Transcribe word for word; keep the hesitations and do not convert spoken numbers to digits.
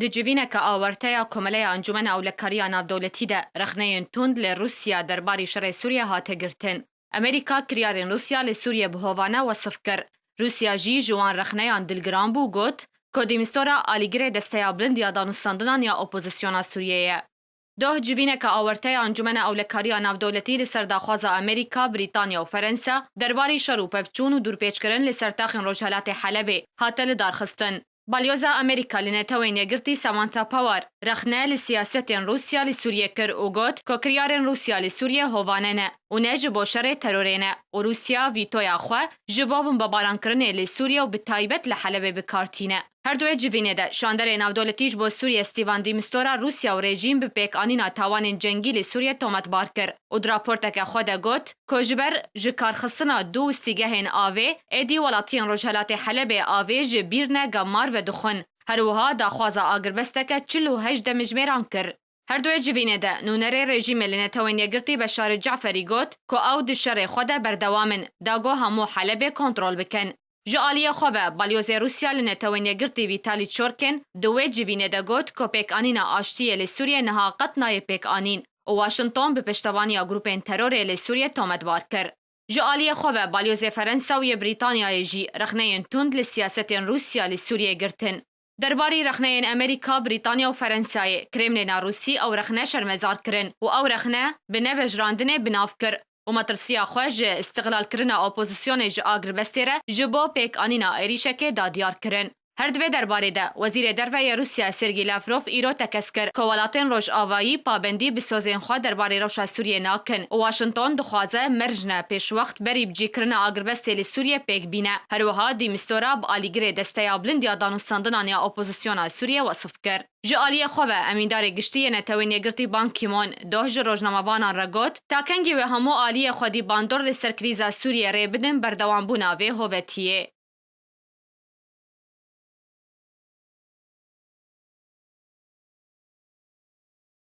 Di civîneke awarte ya Komeleya Encûmena Ewlekariya Navdewletî de rexneyên tund li Rûsya derbarî şerê Sûriyê hate girtin. Amerîka kiryarên Rûsya li Sûriyê bi hovane wesif kir. Rûsya jî ji wan rexneyan dilgiran bû, got ku dîmistora alîgirê Desteya Bilind ya Danûstandinan ya Opozisyona Sûriyê ye. Doh civîneke awarte ya Encûmena Ewlekariya Navdewletî li ser daxwaza Amerîka, Brîtanya û Ferensa derbarî şer û pevçûn û dûrpêçkirin li ser taxên Rojhelatê Helebê hate lidarxistin. Balyoza Amerîka li Netewên Yekgirtî Samantha Power rexne li siyasetên Rûsya li Sûriyê kir û got ku kiryarên Rûsya li Sûriyê hovane ne û ne ji bo şerê terorê ne û Rûsya vîtoya xwe ji bo bombebarankirinê li Sûriyê û bi taybet li Helebê bi kar tîne. Her du yê civînê de şanderê navdewletî ji bo Sûriyê Stephen de Mistura Rûsya û rejîm bi pêkanîna tawanên cengî li Sûriyê tometbar kir û di raporteke xwe de got ku ji ber ji karxistina du wistîgehên avê êdî welatiyên Rojhelatê Helebê avê ji bîr ne, gemar vedixwin. Her wiha daxwaza agirbesteke çil û heşt demijmêran kir. Her du yê civînê de nûnerê rejîmê li Netewên Yekgirtî Beşar Ceferî got ku ew di şerê xwe de berdewam in, da ku hemû Helebê kontrol bikin. Ji aliyê xwe ve, balyozê Rûsya li Netewên Yekgirtî Vîtalî Çorkin di wê civînê de got ku pêkanîna aştiyê li Sûriyê niha qet nayê pêkanîn û Washington bi piştevaniya grûpên terorê li Sûriyê tometbar kir. Ji aliyê xwe ve, balyozê Ferensa û yê Brîtanyayê jî rexneyên tund li siyasetên Rûsya li Sûriyê girtin. Derbarî rexneyên Amerîka, Brîtanya û Ferensayê Kremlêna Rûsî ew rexne şermezar kirin û ew rexne bi nebejrandinê bi nav kir û metirsiya xwe ji îstixlalkirina opozisyonê ji agirbestê re ji bo pêkanîna êrîşekê da diyar kirin. Her di vê derbarê de Wezîrê Derve yê Rûsya Sergî Lavrov îro tekez kir ku welatên Rojavayî pabendî bi sozên xwe derbarê rewşa Sûriyê nakin û Washington dixwaze mercne pêşwext berî bicîkirina agirbestê li Sûriyê pêk bîne. Her wiha Dîmistora bi alîgirê Desteya Bilind ya Danûstandinan ya Opozisyona Sûriyê wesif kir. Ji aliyê xwe ve Emîndarê Giştî yê Netewên Yekgirtî Ban Ki-moon doh ji rojnamevanan re got, ta kengî wê hemû aliyê xwedî bandor li ser krîza Sûriyê rê bidin berdewambûna vê hovetiyê.